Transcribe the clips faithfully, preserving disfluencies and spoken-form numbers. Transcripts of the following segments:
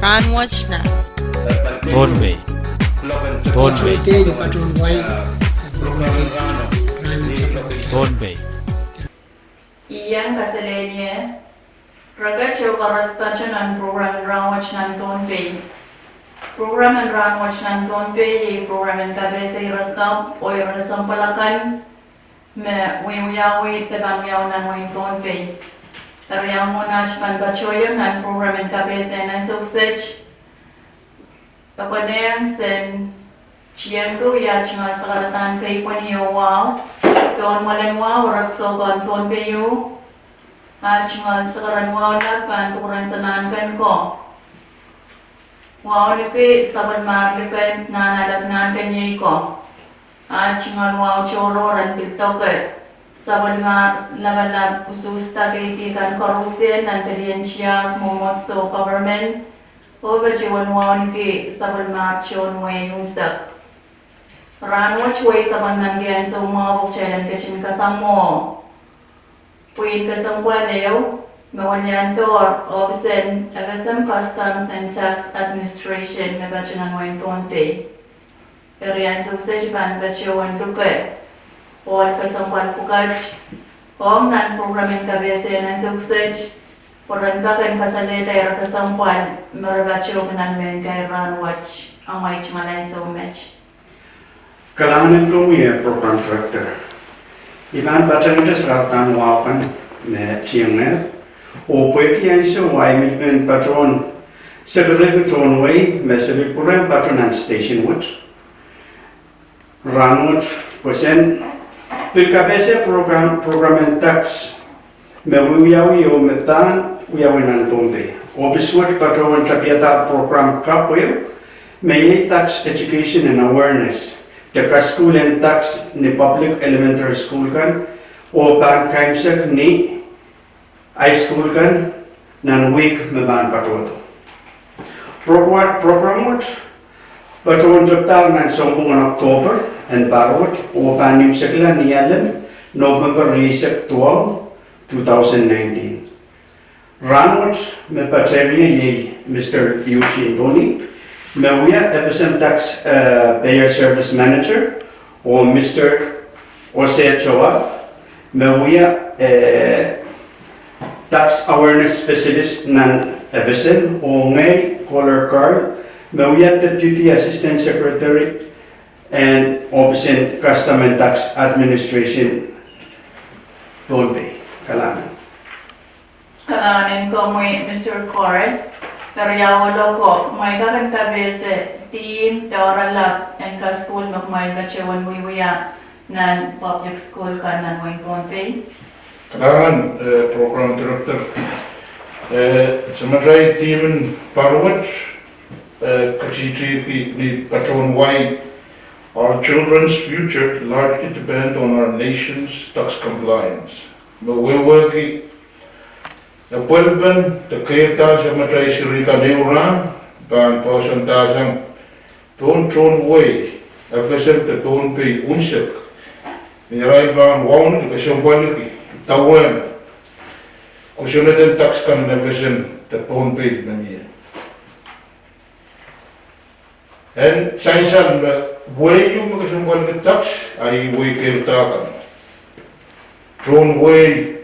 Rahnwet nan Pohnpei. Pohnpei. Pohnpei. Ien kaselehlie, reket oh koaros pato nan program en Rahnwet nan Pohnpei. Program en Rahnwet nan Pohnpei iei program en kapehse ire kapw oh ire kesempwal akan me wiewiawi de pahn wiawi nan wehin Pohnpei. Eri ia mwomwen aht pahn patohiong nan program en kapehse en ansou kiset, e konehng sen tiengki ia tungoal sakaradahn keipweni oh wahu pohn mwoalen wahu oh rek soukohn Pohnpei ieu. A tungoal sakaradahn wahu lap pahn pwuren sanahnken ko, wauneki sapwellimar liken nahnalap nahnken iei ko. A tungoal wahu tohrohr en pil doke sapwellimar lapalap usuhs kadeik kan koaros nan pelien tiahk, mwomwohdiso, government, oh patohwan wauneki sapwellimar tohn wehi unsek. Rahnwet wehi sapwellimanki ansou mwahu pwe kitail en ketin kasamwo pwihn kesempwal ehu me weliandohr ohpis en F S M Customs and Tax Administration me pato nan wehin Pohnpei. Eri ansou kiset I pahn patohwan luke ohl kesempwal pwukat ong nan program en kapehse en ansou kiset, pwe ren kak en kasalehda ire kesempwal me re patohki nan mehn kair rahnwet. Amwail tungoal ansou met. Kalahngan en komwi, eh, Program Director. I pahn patehngete sakaradahn wahu kan me tiengehr, oh pwehki ansou ahi milpen patohwan sekerehki tohn wehi me se pil pwurehng pato nan station wet rahnwet, pwe sen pil kapehse program, program en tax me wiewiawi oh me pahn wiawi nan Pohnpei. Ohpis wet patohwan tapiada program kapw ehu me iei tax education and awareness, de kasukuhl en tax ni public elementary school kan, oh pahn kaimwisekla ni high school kan nan wihk me pahn patohdo. Program, program wet patohwan tepdahr nan sounpwong en October en pahr wet oh pahn imwisekla ni Alem, November rieisek duwau, two thousand nineteen. Rahnwet me patehng ie iei Mister Eugene Loni, me wia F S M Tax, eh, Payer Service Manager, oh Mister Hosea Joab, me wia, eh, Tax Awareness Specialist nan F S M, oh ngehi Kohler Carl, me wia Deputy Assistant Secretary en ohpis en Custom and Tax Administration, Pohnpei. Kalahngan. Kalahngan en komwi, Mister Kohler. Eri ia ohl oko, kumwail kak en kapehse theme de oaralap en kasukuhl me kumwail patohwan wiewia nan public school kan nan wehin Pohnpei? Kalahngan, eh, Program Director. Eh, samatail theme en pahr wet, eh, ketihtihki ni patohwan wai, Our children's future largely depend on our nation's tax compliance. Me wehwehki epwelpen de keirda samatail seri kan ehu rahn pahn poahsoandahsang pohn tohn wehi, F S M de Pohnpei unsek, me irail pahn wauneki, kesempwaliki idawehn kosonned en tax kan en F S M de Pohnpei me mie. En sansal me wehi ehu me kesempwaliki tax, a ih wehi keirda kan. Tohn wehi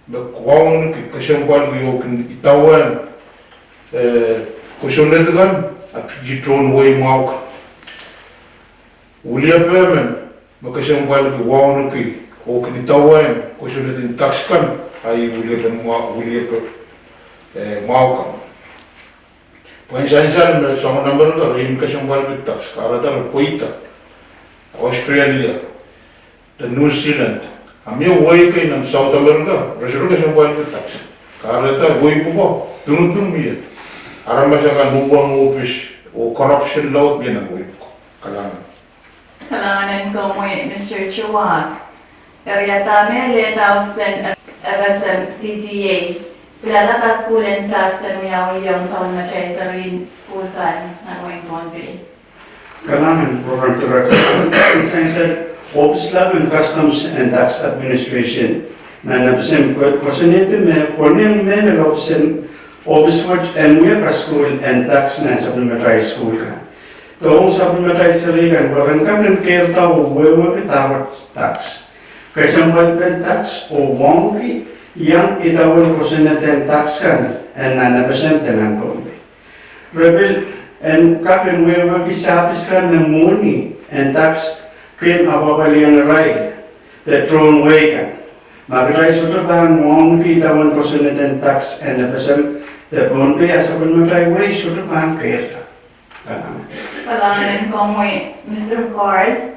me wauneki, kesempwaliki oh kin idawehn, eh, kosonned kan, a ih tohn wehi mwahu kan. Wiliapehmen me kesempwaliki, wauneki oh kin idawehn kosonned en tax kan, a ih wiliepe mwa-, wiliepe, eh, mwahu kan. Pwehn sansal me Southen America re kesempwaliki tax, kahrehda re pweida. Australia de New Zealand, a mie wehi kei nan South America, re sohte kesempwaliki tax. Kahrehda wehi pwuko, tunutun mie. Aramas akan uhwong ohpis oh corruption laud mie nan wehi pwuko. Kalahngan. Kalahngan en komwi, Mister Chouak. Eri ia dahme lehda ohpis en F S M C T A pilada kasukuhl en tax en wiawi ong soangen matail serien sukuhl kan nan wehin Pohnpei? Kalahngan, Program Director. Sansal, ohpis laud en Customs and Tax Administration nan F S M ko-, koasoanehdi me konehng mehlel ohpis en Ohpis wet en wia kasukuhl en tax nan sapwellimatail sukuhl kan. Dohng sapwellimatail seri kan pwe ren kak en keirda oh wehwehki dahkot tax. Kesempwalpen tax oh wauneki iang idawehn kosonned en tax kan en nan FSM de nan Pohnpei. Re pil en kak en wehwehki sahpis kan me mwohni en tax kin apwapwaliong irail de tohn wehi kan. Ma kitail sohte pahn wauneki idawehn kosonned en tax en FSM de Pohnpei, a sapwellimatail wehi sohte pahn keirda. Kalahngan. Kalahngan en komwi, Mister Carl.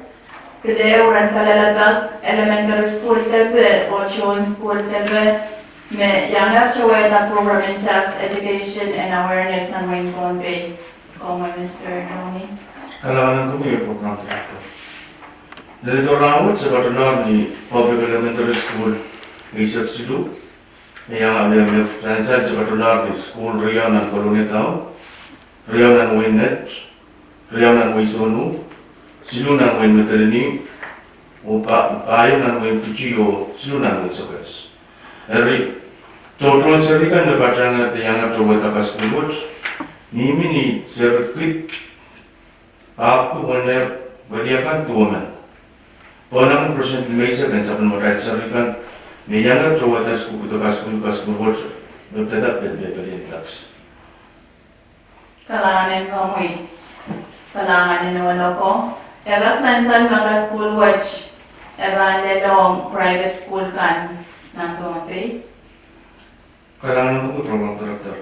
Pil ehu ren kalelapak elementary sukuhl depe oh tohn sukuhl depe me iang towehda program en tax education and awareness nan wehin Pohnpei. Komwi, Mister Lowney. Kalahngan en komwi, program director. Ni lel rahnwet se patohlahr ni Public Elementary School eisek siluh, me iang, me, me sansal se patohlahr ni sukuhl riau nan Kolonia Town, riau nan wehin Net, riau nan wehin Sonu, siluh nan wehin Madolenihmw, oh pa-, pahieu nan wehin Fiji oh siluh nan wehin Sokehs. Eri, tohtohn seri kan me patehng de iang towehda kasukuhl wet, mihmi ni seri kid ahpw weneu weliakan duwemen. Pwehn percent limeisek en sapwellimatail seri kan me iang towehda kasukuhl, kasukuhl, kasukuhl wet, me pid pil, pil, pil tax. Kalahngan en komwi. Kalahngan en onokoa. E kak sansal ma kasukuhl wet e pahn lelohng private sukuhl kan nan Pohnpei. Kalahngan en komwi, program director.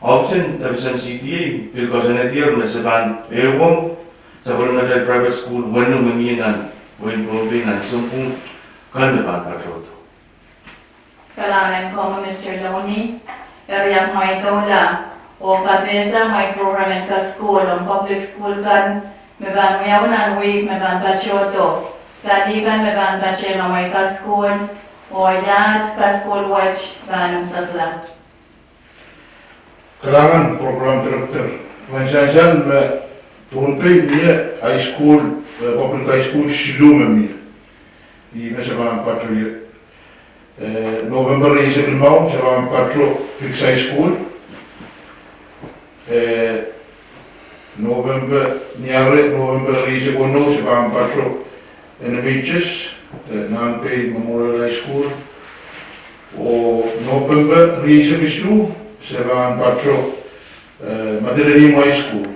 Ohpis en FSM CDA pil koasoanehdier me se pahn ehuong sapwellimatail private sukuhl weneu me mie nan wehin Pohnpei nan sounpwong kan me pahn patohdo. Kalahngan en komwi, Mister Lowney. Eri ahmw mweidohla oh kapehse mwei program en kasukuhl ong public sukuhl kan me pahn wiawi nan wihk me pahn patohdo, pali kan me pahn patehng amwail kasukuhl, oh ia kasukuhl wet pahn usekla. Kalahngan, program director. Ren sansal me Pohnpei mie high school, eh, public high school siluh me mie. Ih me se pahn patohdo, eh, November eisek limau se pahn patohdo Pikes High School. Eh, November, ni ahr November eisek weneu se pahn patohdo NMHS, eh, Nahnpei Memorial High School. Oh November eisek isuh se pahn patohdo, eh, Madolenihmw High School.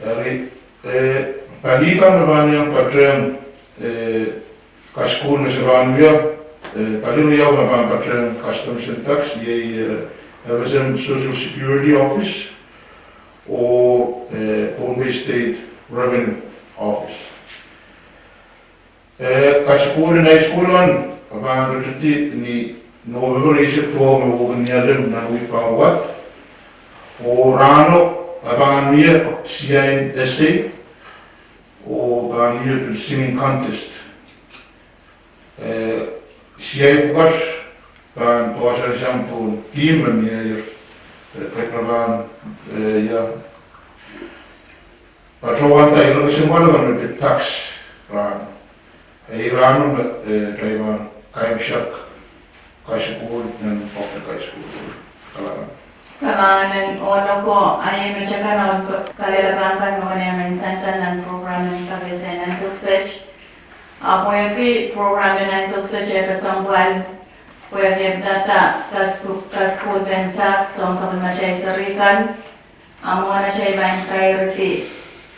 Eri, eh, pali kan me pahn iang patehng, eh, kasukuhl me se pahn wia, eh, pali riau me pahn patehng Customs and Tax, iei, eh, FSM Social Security Office, oh, eh, Pohnpei State Revenue Office. Eh, kasukuhl en high school kan, e pahn ritidi ni November eisek duwau me wehwehki Nialem nan wihk pahn wad. Oh rahno, e pahn mie siain essay, oh pahn mie pil singing contest. Eh, siai pwukat pahn poahsoan sang pohn theme me mie, eh, pahn, eh, ia. Patohwanda ire kesempwal kan me pid tax rahno. Ei rahno me, eh, kitail pahn kaimwisekala kasukuhl nan public high school. Kalahngan. Kalahngan en onokoa, a ie me teikan ahmw kalelapak kan me konehng en sansal nan program en kapehse en ansou kiset. Ahpw pwehki program en ansou kiset e kesempwal, pwehki e pidada kasukuhl, kasukuhlpen tax ong sapwellimatail seri kan. A mwohn atail pahn kairdi,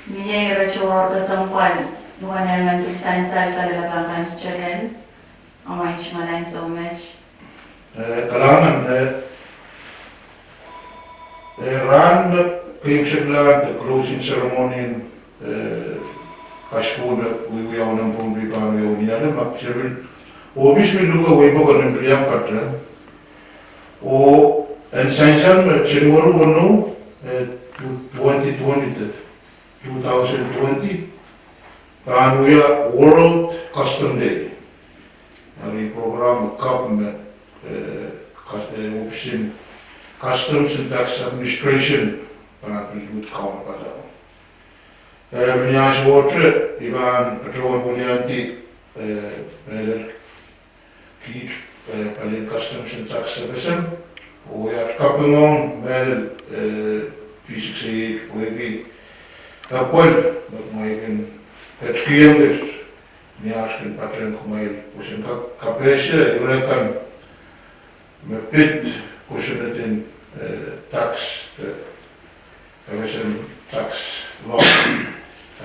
mie ire tohrohr kesempwal me konehng en pil sansal kalelapak kan sohte lel. Amwail tungoal ansou met. Eh, kalahngan, eh, eh, rahn me keimwseklahn de closing ceremony en, eh, kasukuhl me wiewiawi nan Pohnpei pahn wiawi Nialem, ahpw se pil, ohpis pil luke wei pokon en pil iang patehng. Oh en sansal me January weneu, eh, twenty twenty, two thousand twenty, pahn wia World Custom Day. Eri program kapw me, eh, kas-, eh, ohpisin Customs and Tax Administration pahn pil uhd kaunopadahr. Eh, pil ni ansou wet, I pahn patohwan weliandi, eh, mehlel kiht eh, palien customs and tax service, oh aht kaping ong mehlel, eh, P six A eight pwehki apwal me kumwail kin ketikihong kiht ni aht kin patehng kumwail pwoson kap-, kapehse ire kan me pid kosonned en, eh, tax, eh, FSM tax law.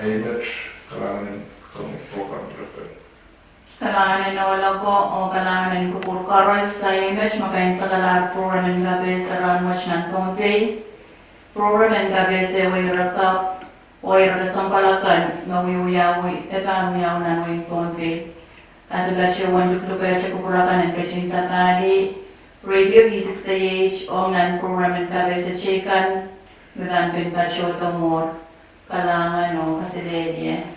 Ahi met, kalahngan en komwi program director. Kalahngan en ohl ako oh kalahngan en kupwur koaros. Ahi met me kin sakalahr program en kapehse rahnwet nan Pohnpei. Program en kapehse wehi rekap oh ire kesempwal akan me wiewiawi, e pahn wiawi nan wehin Pohnpei. Ese patohwan luklukehte kupwur akan en ketin safahrih Radio V six A H ong nan program en kapehse teikan me pahn kin patohdo mwuhr. Kalahngan oh kaselehlie.